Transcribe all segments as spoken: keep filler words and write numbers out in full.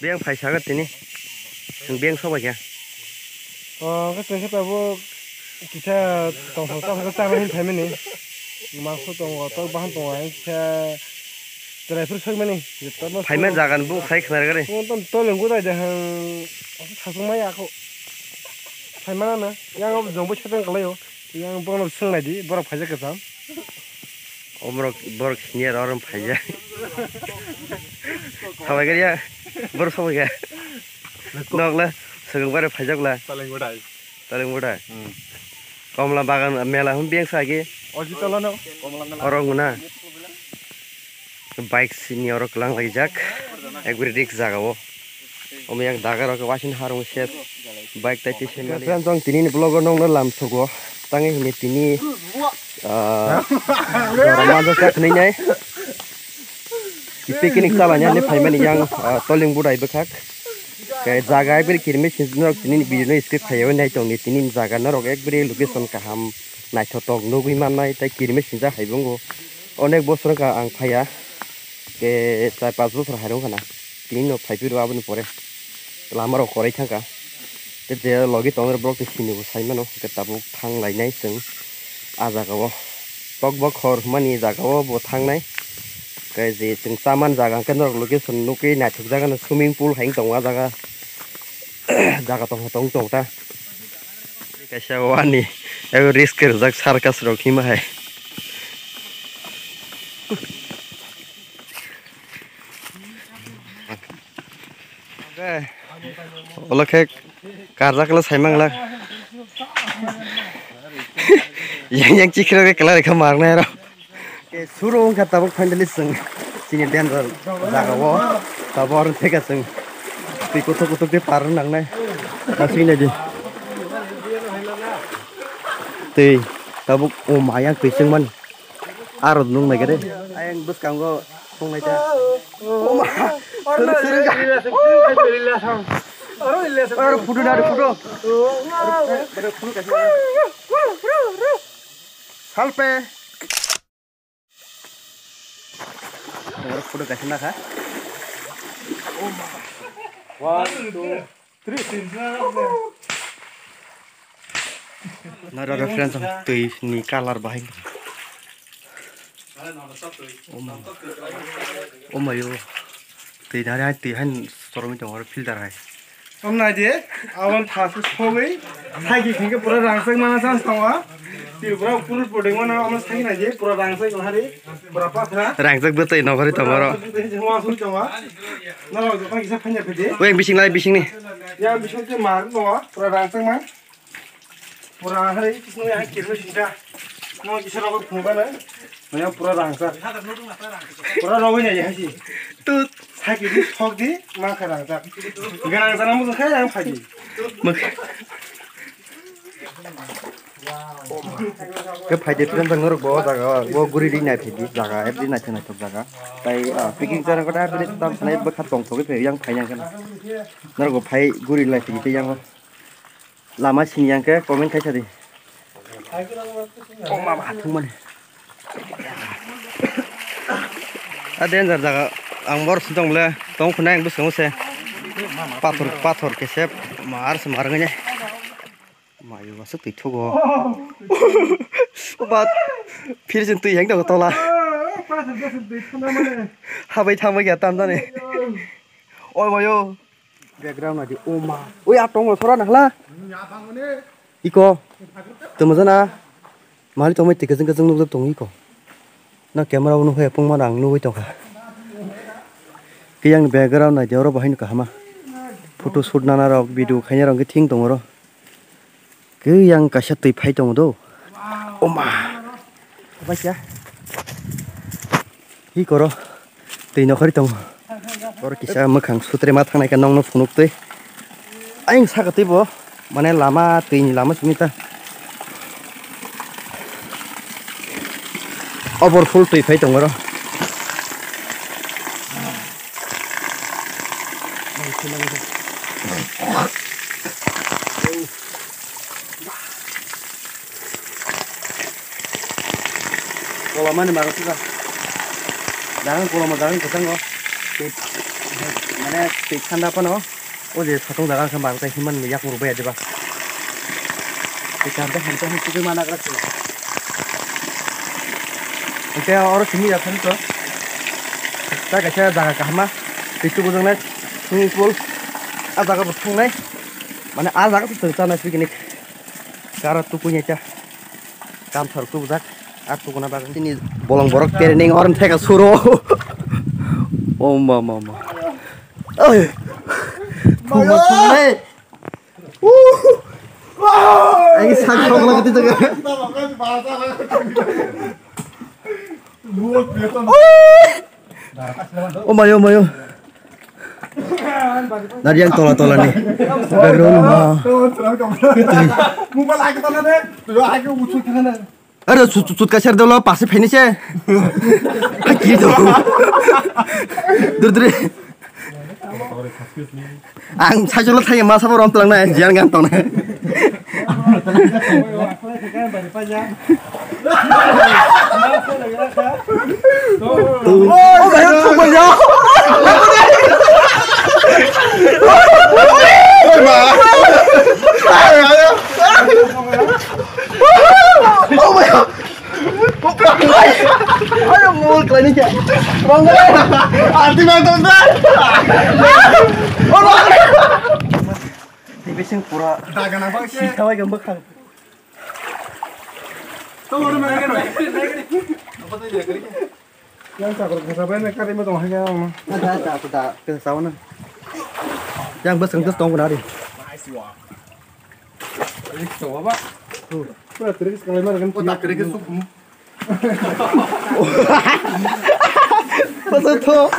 Beng phaisa ga tini. Beng sobai kha. O, khe tong khe tabuk kisa tongthok tongthok chana hin phaimani. Mangso tongo, tok bahan tongo, ang kisa chwrai phuru soi mani. Phaima jaga ni buk sai khna gari. Tong tong toleng gudai de hang, sasung mai ako. Phaimana na, yang abo jong bai chatang kalai o. Yang bono swng nai di, borok phaijak kwcham. O borok, borok senior oro phaijak. Sabai gari ya, borok sabai gari. Nok la, swkang bare phaijak la. Taleng budai. Taleng budai. Hmm. Komla bagan mela hum biang sa gi. O ji tolo no, komla mela. Oro nguna. Bike sini oro kwlang laijak. Ekbari risk jaga o. Omo yang daga rok waising harung ses. Bike tai twi sengmani. Friends, ang tini ni vlog o nongno lam sogo. Tangi hini tini, ah, jora manjak jak hwnwi nai. Ki picnic chalanya ni phaimani yang, ah, toling budai bwkhak. Khe jaga ekbari kirimi sinjak norok tini ni video no skip khaiwi nai tongdi. Tini ni jaga norok ekbari location kaham naithotok nugwi mannai tei kirimi sinjak hai bo wngo. Onek bosor wngkha ang phaiya, ke char panch bosor hai rw wngkha na, tini no phai phiro aboni pore lama rok kwrwi thangkha, tei je logi tongnai borok tei sini bo sai mano, hwnkhe tabuk thang lainai chwng ah jaga o, tok bokhor hwnmani jaga o bo thangnai, tei je chwng chamani jaga hwnkhe norok location nugwi naithok jak no swimming pool hai wng tongo ah jaga, jaga tongthok tong tong ta. Kaisa wani abo risk rijak circus rok hima hai. Olo khe karjak le saimang la. Yang yang chikra ke kala rekha marnai ro. Ke suru wngkha tabuk finally chwng chini danger jaga o tabuk oro theka chwng twi kuthuk kuthuk tei par nangnai aswk nai di twi tabuk o mayang twi chwngmani aro nung nai khe de ayang bwskango thung nai ta o ma suru suru ga aro photo da photo aro photo kaisa salpe Oro photo kaisa nakha. One, two, three. Nara reference ang twi ni color bahai. Oh my. Oh my, oh. Twi nari hai twi hai soromi tongo filter hai. Om nai di, abon thasu sogwi, saiki hingke pura rangchak mana chance tongo. Tripura pura prodeng mana omo saiki nai di, pura rangchak hari, pura pathra. Rangchak bwtwi nokharwi tongo oro. Rangchak bwtwi jengma sui tongo. Norok joto kisa phanya phidi. Weng bising lai bisingni. Ya bising te mar tongo, pura rangchak man. Pura hari kisno ya kirme sinta. Mo kisa rogo phungba na. Maya pura rangsa. Pura rogo ya ya si. Tu. Saki di sok di ma kha rangsa. Ganang sana mo kha yang phaji. Mak. Ke phaji tren tang norok bo jaga bo guri di nai phaji jaga ep di nai thang nai thok jaga. Tai picking chara kota bini tam sanai bwkha tong thok phe yang phai yang kana. Norok bo phai guri lai phaji te yang. Lama sini yang ke comment khaisa di. Oh mama thung mani. A danger jaga ang bor sintong bole tong khuna ang bwskango se. Pathor pathor kesep mar se mar ngene. Mayu wasuk twi thugo. Bat phir jin twi heng dong tola. Habai thangbai ya tam jani. Oi mayo. Background nadi oma. Oi a tongo sora nahla. Iko. Tamo jana. Mali tongmai twi kajang kajang nukjak tongo iko. Na camera o nukha ya pungma rang nugwi tongkha. Kiyang background nadi oro bahai nukha hama. Photo shoot nana rok video khaina rok thing tongo oro. Khe yang kaisa twi phai tongo do. Oma. Abaikya. Hi koro. Twi nokhori tongo. Oro kisa mwkhang sutre ma thangnai khe nongno phunuk twi. Ayang saka twi bo. Mane lama twi ni lama simi ta. Obor full twi phai tongo oro. Kolomani maga suka. Dang koloma dang kwchango. Tei, mane, tei thanda phano, o je satung jaga khe mang tei himan yak muruk bai diba. Tei kanta hamsa hum tugui mana gra se. Hingke oro simi ya thani to. Ta kaisa jaga kahama, tei tubu jangnai swimming pool. A jaga bo thungnai. Mane a jaga to chana picnic. Kara tukui ya cha. Kam sar tubujak, a tukuna bagwi. Ini bolong borok training orom theka suro. Oh, ma, ma, ma. Oi. Thuma, thuma, hey. Uh. Ai, sak sok lagi tu jaga. Oh, mayo, mayo. Dari yang tola-tola nih. Background mah. Mobile lagi tola deh. Tuh, aku butuh di sana. Aduh, sut, sut, sut kasar dulu, pasti finish ya. Gitu. Dur, dur. Ang sajolo thai ma sabo rom tlang na, jian gan tong na. Oh, bayar, bayar. Oh my God. Ayo, mol kelaini kya? Bang, arti bang, bang, bang. Oh, bang. Tibising pura. Dagan apa sih? Sitawai gambak khang. Tuh, udah main, main. Apa tuh ya, kali? Yang cakar kasa bai na kari ma tong hai yang. Ada, ada, aku tak kasa na. Yang bus kengkes tong kenari. Nice walk. Ini coba, Pak. Tuh. Pura terus kalau mana kan. Oh, tak kira ke sup. Masa tuh.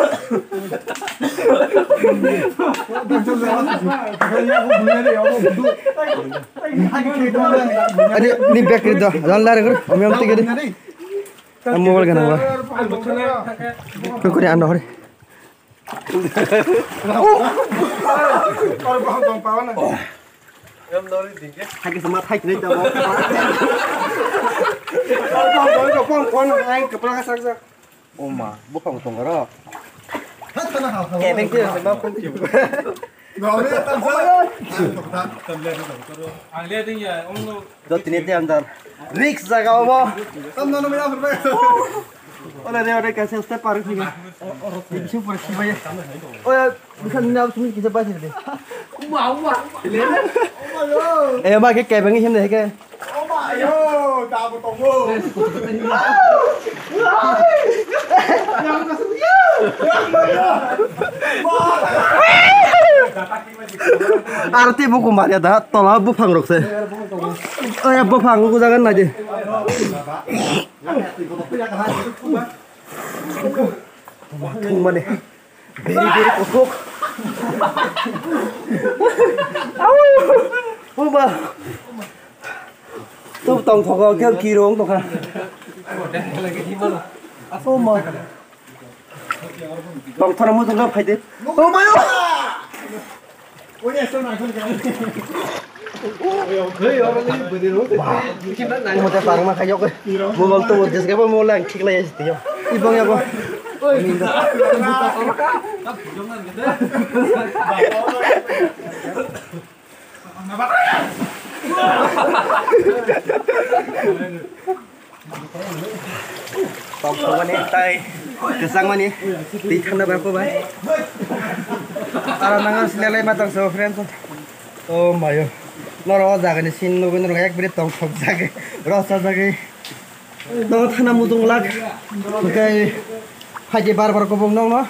Ada ni back itu, jalan lari kan, om yang tiga ni. Ang mobile gana ba. Kukuri ando hore. Hai ke sama thai kini jabo. Oma, bupang tong aro. Kebeng tiyo sama pun tiyo. Ang lihat ini ya, om lo. Do tini te andar. Risk jaga obo. Tam nana mera hurbe. Ola re ore kaisa step par khaiba. Bisu pura khibai. Oya, bisan ni ab sumi kisa bai de. Uma, uma. Eh, ma ke kebeng him de ke. Uma, yo, da bo tongo. Arti buku mari da, tola bupang rok se. Oya, bupang buku jagan nai de. Thung mani. Beri beri kosok. Au. Uma. Tu tong thok ke kirong tong kha. Uma. Tong thora mu tong phai de. Uma. Omo tei parma khaiyok. Mobile tubu jeske bo mobile ang khiklai ya sitio. Ibong ya bo. Tongthokmani tai kwchangmani twi thanda bai kobai. Aro nang silelai ma tongso friends. Oh mayo. Noro o jagani sin nugwi norok ekbari tongthok jagwi rosa jagwi. Nogo thana muchung lak. Hwnkhe phaidi bar bar kubuk nokno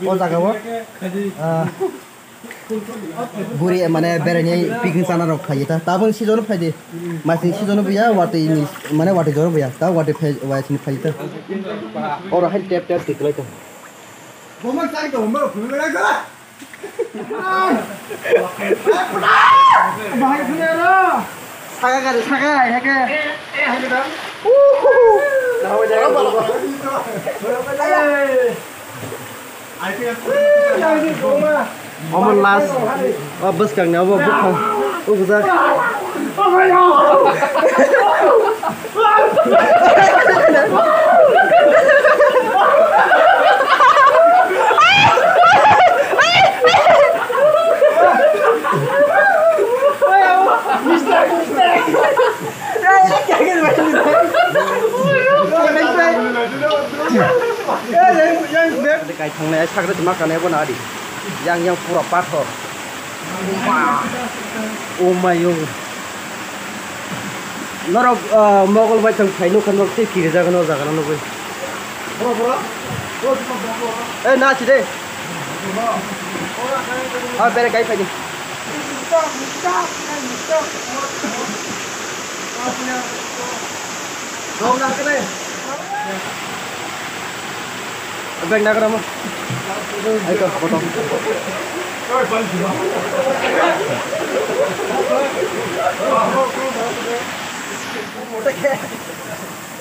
o jagao. Ah. Guri mane beraini picnic chana rok phai ta. Tabuk season phai di. Masing season buya watwi ni mane watwi jora buya. Ta watwi phai watwi phai ta. Oro hai tap tap tiklai ta. Saka gari saka hai ke. Omo last. O bwskang ni obo buphang. Ubujak. Kai thangnai, ai sakre tongma kanai bo na di. Yang yang pura pathor. Oh my, oh. Norok, ah, Mogol bai tong phai nukha, norok tei kiri jaga no jaga no nugwi. Eh, na chide. Ah, bere kai phai di. Bag na kara mo. Ayo, potong.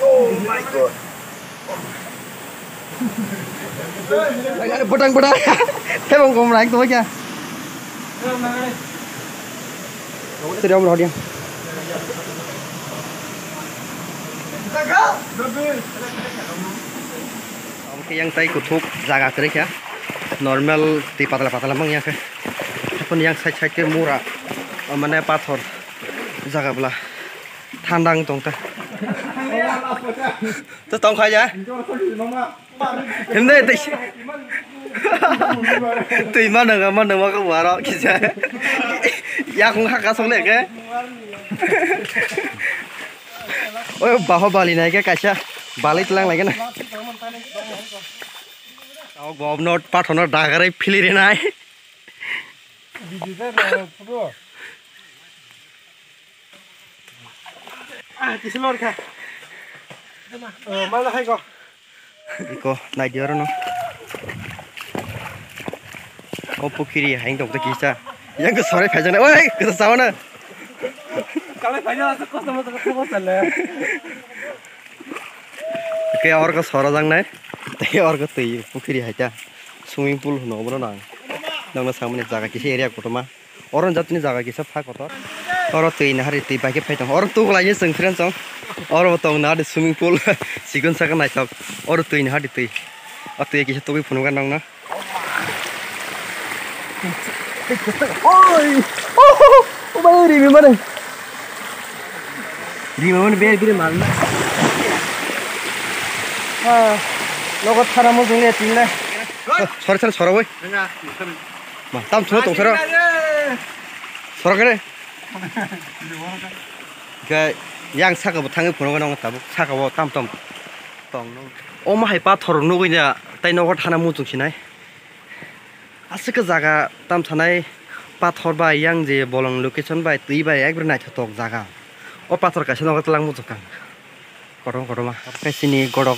Oh my God. Potong, potong. Tebong kom lang to kya? Seri om roh dia. Omo khe yang tai kuthuk jaga kwrwi kha, normal twi patla patla mang ya khe. Haphano yang side side khe mura, o mane pathor jaga bwla thanda wng tong kha. To tong kha ya? Himne twi, twi ma nang ma nang ma khe waro kisa. Yakung ha kasok le khe. Oi, Bahubali nai khe kaisa balai tlang lai khe na. Tao governor pathono dagarai philiri nai. Ah, kisa lor kha. Oh, mala hai ko. Iko, nai di oro no. O pukhiri haing tong kisa. Yang ko sorai phai jana. Oi, kisa sawana. Kalai phai jana, kosto mo kosto mo sale. Ke oro ko sora jang nai. Te oro ko twi pukhiri hai ta. Swimming pool no bro nang. Nang na samani jaga kisa area kotoma. Oro jatni jaga kisa pha kotor. Oro twi nahari twi bai khe phai tong. Oro tuklai ni chwng friend song. Oro bo tong nahari swimming pool. Sikon saka naithok. Oro twi nahari twi. O twi kisa tugui phunukha nokno. Oi! Oh, oh, oh, rimi mane. Rimi mane ber bire mal. Ah, nogo thara mo jung le tin le. Sor sor sor oi. Ma, tam soro tong soro. Soro kere. Ke yang saka bo thangwi phunukha nang tabuk saka bo tam tam tong no. O ma hai pathor nugwi na tai nogo thana muchung sinai. Aswk jaga tam thanai pathor bai yang je bolong location bai twi bai ekbare naithotok jaga. O pathor kaisa nogo tlang muchung kang. Kotorma kotorma. Khe chini godok,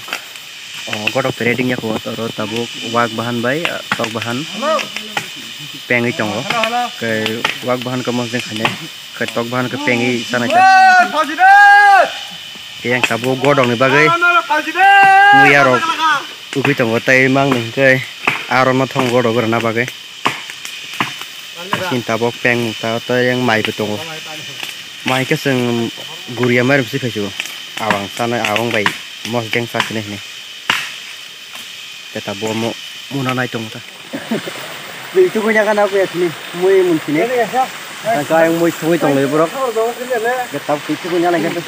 o, godok tere ding yako, oro tabuk wak bahan bai, ah, tok bahan pengwi tongo. Khe wak bahan khe mosdeng khainai, khe tok bahan khe pengwi chanai kha. Khe yang tabuk godokni bagwi muya rok ugwi tongo, tei mangni hwnkhe aro no thong godok rwna bagwi. Chini tabok peng ta, ta yang mai bo tongo. Mai khe chwng guria mairum se khaisio. Awang sanai awang bai mosdeng sa khinai hinwi. Khe ta bo mo muna nai tongo ta. Twi tugui jaga na kuya thini mui mun thini. Kha yang mui sugui tong lai borok. Khe ta twi tugui jaga na khe.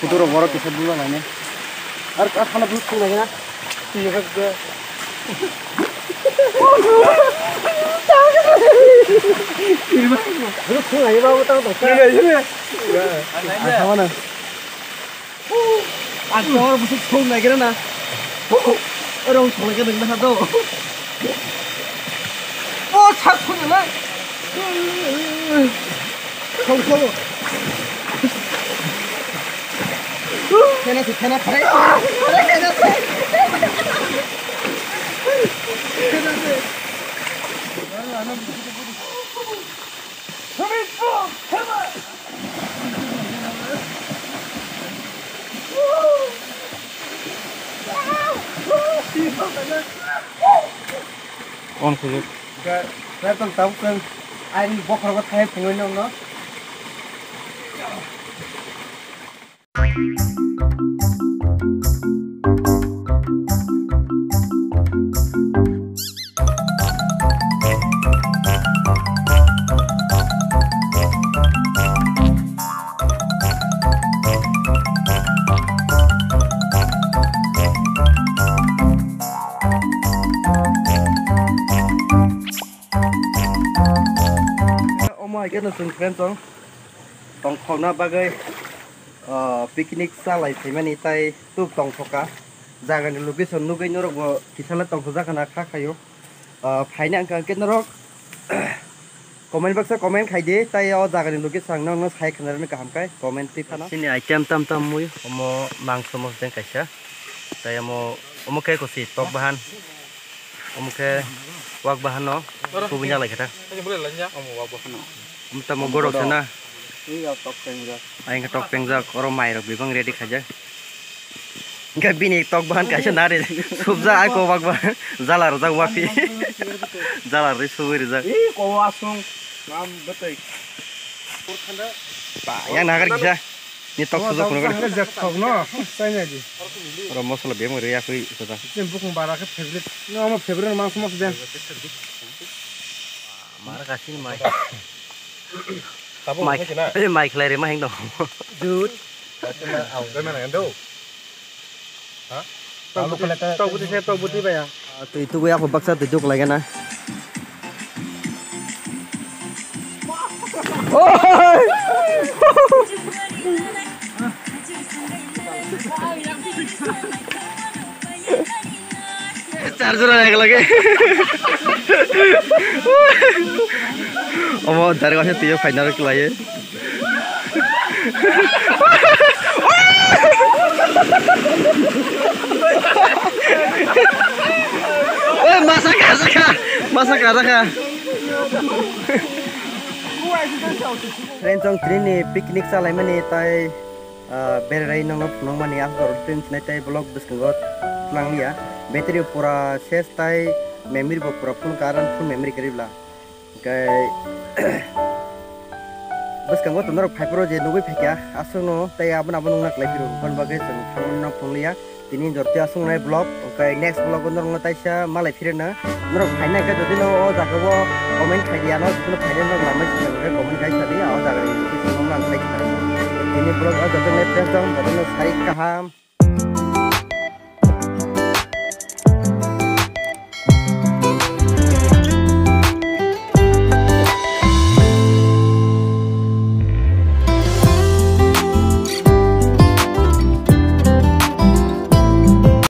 Kutu rok borok kisa bula nai ne. Ar ka khana bus thung nai na. On khuluk. Khe, khe tong tabuk chwng aini bokhorogo thai phunui nokno. Chwng friend chwng tongthokna bagwi, ah, picnic chalai phaimani tai tuk tongthokha. Jagani location nugwi norokbo kisala tongthokjakha na kha khaio. Ah, phaina hwnkha hwnkhe norok comment box o comment khaidi, tai o jagani location ang nokno sai khwnarwni kaham khe comment twi phano. Chini item tam tam mui omo mangso mosdeng kaisa, tai omo, omo khe kosi tok bahan. Omo khe wak bahan no kubui jalai khe ta. Ani bwlai lanja omo wak bahan no. Omo tamo gorok sana. Iya tok pengjak. Ai khe tok pengjak, oro mai rok bebak ready khaijak. Hingke bini tok bahan kaisa nari subjak ai ko wak bahan jala rwjak wapi. Jala rwi subui rwjak. Ih ko asung nam betai. Ba yang nagar kisa. Ni tok sujak kuno kan. Hingke jak tok no. Sai na di. Oro mosola bemari ya kui sata. Jen bukung bara khe favorite. No ama favorite mangso mangso den. Mar kasin mai. Tabuk mai khe na. Eh mai khlai re ma heng dong. Dude. Kasin na au. Doi mana endo. Ha? Tok buti se tok buti baya. Twi tugui ako baksa twi tuk lagi na. Charger lagi lagi. Omo dari kasih tiyo final kelai. Oi, masa kha, masa kha, masa kha, masa kha. Friend, chwng tini ni picnic chalaimani tai, ah, berai nokno phunukmani aswk rok tini tini tai vlog bwskango tlang liya. Battery pura ses tai memory bo pura full karan full memory kwrwi bla. Hingke bwskango to norok phaiphuru je nugui phaikha aswkno tei abono abo nukna kwlai phiro, aboni bagwi chwng thangmani no phunukliya. Tini jorti aswk nai vlog, hingke next vlog o norokno taisa malai phirino. Norok phaina hingke jodi no o jaga o comment khai di, ano jodi no phaina norok lamai sijak hingke comment khai sadi, o jaga ni location no ang sai khna. Tini vlog o joto nai friends dong, joto no sai kaham.